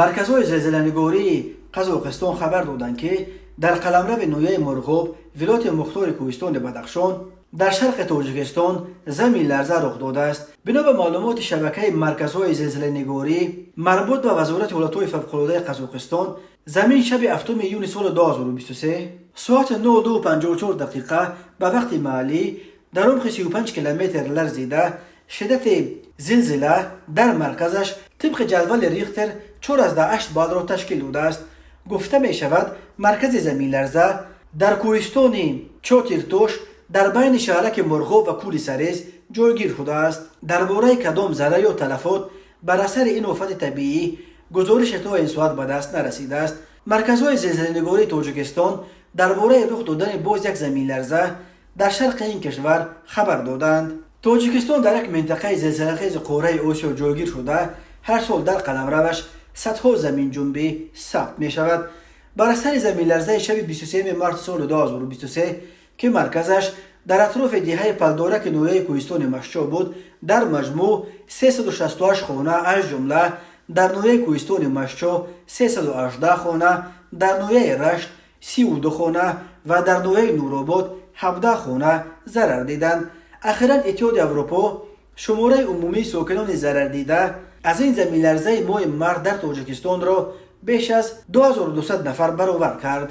Марказҳои зилзиланигории Қазоқистон хабар доданд, ки дар қаламрави ноҳияи Мурғоб, вилояти мухтори Кӯҳистони Бадахшон, дар шарқи Тоҷикистон заминларза рух додааст. Бино ба маълумоти шабакаи марказҳои зилзиланигорӣ марбут ба Вазорати ҳолатҳои фавқулодаи Қазоқистон, замин шаби 7 июни соли 2023 соати 02:54 дақиқа ба вақти маҳаллӣ дар умқи 35 километр ларзида, шиддати зилзила дар марказаш тибқи ҷадвали Рихтер 4,8 баллро ташкил додааст. Гуфта мешавад, маркази заминларза дар кӯҳистони Чотиртош, дар байни шаҳраки Мурғоб ва Кӯли Сарез ҷойгир шудааст. Дар бораи кадом зарар ё талафот бар асари ин офати табиӣ гузорише то ин соат ба даст нарасидааст. Марказҳои зилзиланигории Тоҷикистон дар бораи рух додани боз як заминларза дар шарқи ин кишвар хабар доданд. Тоҷикистон дар як минтақаи зилзилахези қораи Осиё ҷойгир шуда, ҳар сол дар қаламраваш садҳо заминҷунбӣ сабт мешавад. Бар асари заминларзаи шаби 23 марти соли 2023, ки марказаш дар атрофи деҳаи Палдораки ноҳияи Кӯҳистони Мастчоҳ буд, дар маҷмӯъ 368 хона, аз ҷумла дар ноҳияи Кӯҳистони Мастчоҳ 318 хона, дар ноҳияи Рашт 32 хона ва дар ноҳияи Нуробод 17 хона зарар диданд. Ахиран Иттиҳоди Аврупо шумораи умумии сокинони зарардида аз ин заминларзаи моҳи март дар Тоҷикистонро беш аз 2200 нафар баровард кард.